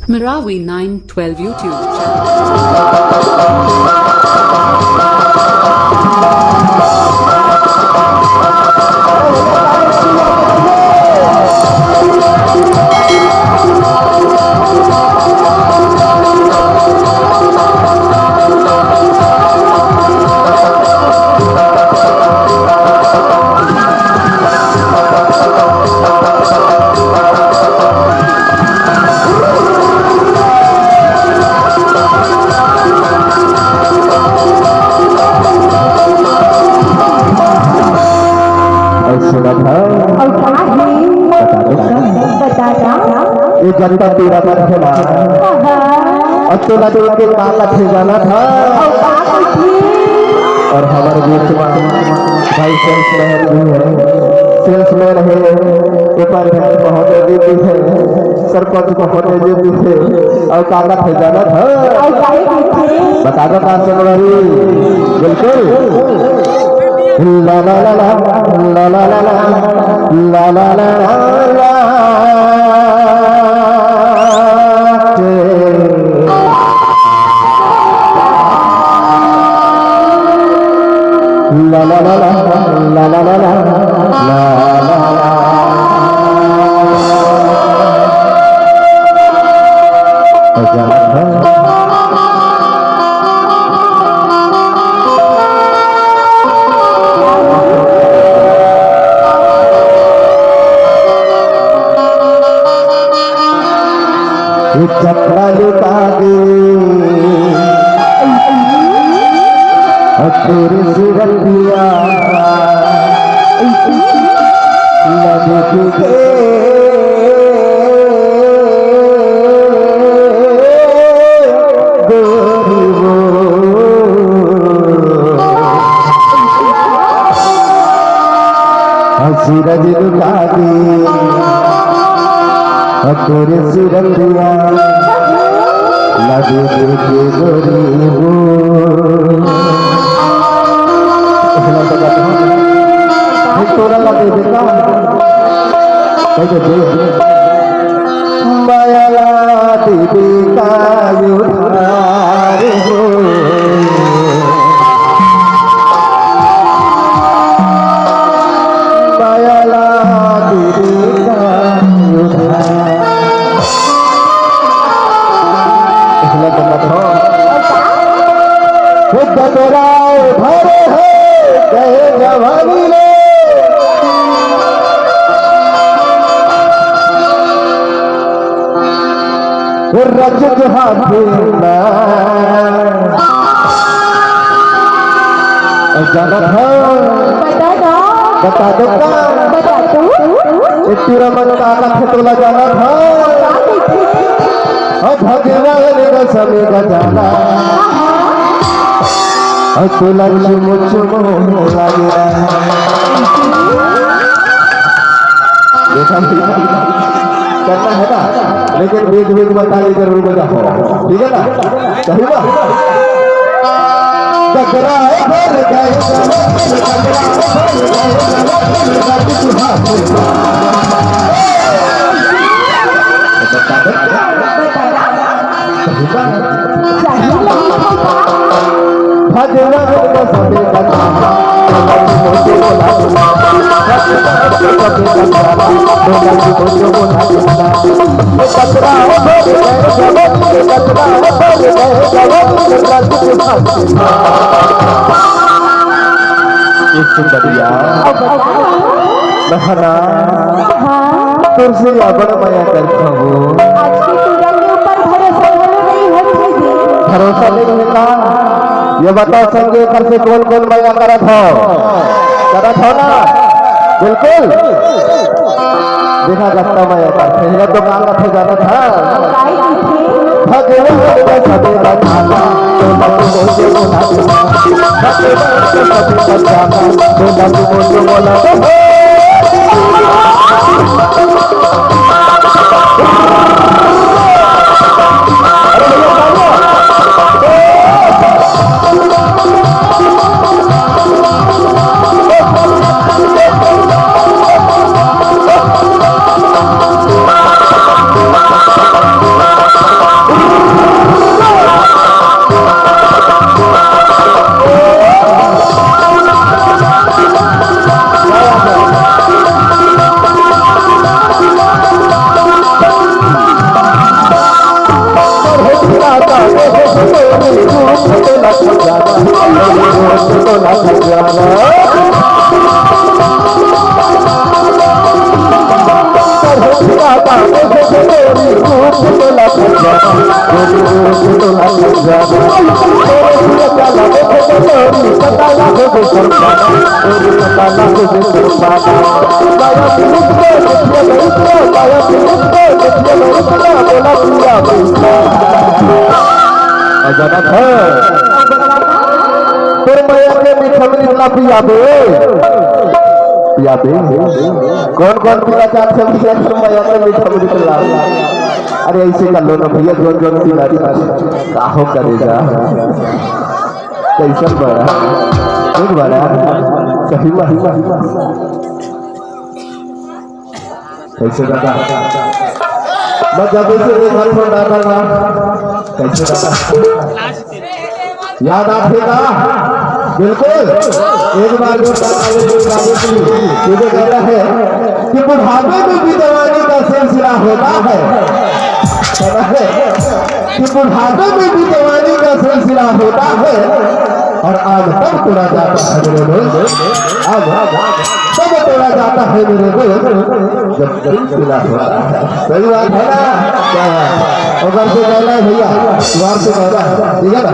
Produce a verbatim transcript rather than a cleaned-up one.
Marawi nine twelve YouTube channel. अउ सुनत हव? अउ का हे? बता दो का? बता ना। ये जनता पीड़ा पर है ना। आहा। अउ तोला देख के का कथे जानत हव? अउ का कथे? अउ हमर बीच में भाई सेल्समैन भी है, सेल्समैन है, उपाध्यक्ष महोदय जी भी है, सरपंच महोदय जी भी है, अउ का कथे जानत हव? अउ का कथे? बता दो का संगवारी? बिल्कुल। ला ला ला ला, ला ला ला ला, ला ला ला ला, ला। ला ला ला ला, ला ला ला ला, ला ला ला। चपला लुटा दे। अतुर सुरतिया लग के गोरी वो। सूरज लुटा दे, तोरे सूरतिया लगे देखे गोरी वो। एक तोरा ला दे बेटा, कह दे दे। माया ला दे बेटा उधार हो। माया ला दे बेटा उधार। इसलिए तो मत हो। वो डगरा उधार है, गए जवानी ले। वो रजत हाथी ना। जानत हव? बता दो। बता दो का? बता दो। ए टूरा मन का कथे तोला जानत हव? का कथे? अब भगवान रसम गजाला। अब तोला चुमो चुमो लागेला। देखा भैया, करना है ना, लेकिन बीच बीच में ताली जरूर बजाओ, ठीक है ना? सही बात। टकराए भर गए, एक सुंदरिया। अब बताओ। बहना। हाँ। तुरसे अब्बड़ मया करथंव। आज के टूरा के ऊपर भरोसा घलो नइ हे दीदी। भरोसा नइ हे का? ये बताओ संगी, एकर से कोन कोन मया करत हव? करत हव ना? बिल्कुल। देखा, गत्ता मया करथे। ये तो का करथे जानत हव? काय कथे? भगवान का सबे बताना, तो मत मुझे बुला देना। भगवान का सबे बताना, तो मत मुझे बुला देना। जानत है, तोर मया के मीठा मीठा पियाबे, पियाबे। कौन कौन पीना चाहत है भैया, तोर मया के मीठा मीठा? अरे ऐसे कर लो ना भैया, जोन जोन पीना चाहत है। काहो करेगा? कैसन बड़ा? ठीक बड़ा? सही बा? कैसे दादा? मैं जब से एक हाथ पर दादा ना, कैसे दादा? याद आथे का? बिल्कुल। एक बार जो बाबा जी, बाबा जी, ये जो कहता है कि बुढ़ापे में भी जवानी का सिलसिला होता है, कि बुढ़ापे में भी जवानी का सिलसिला होता है। और आम तब तोड़ा जाता है मेरे दोस्त, आम तब तोड़ा जाता है मेरे दोस्त, जब सिलसिला होता है। सही बात है ना? क्या बात है? और घर से कहना है भैया, घर से कहना है, ठीक है ना?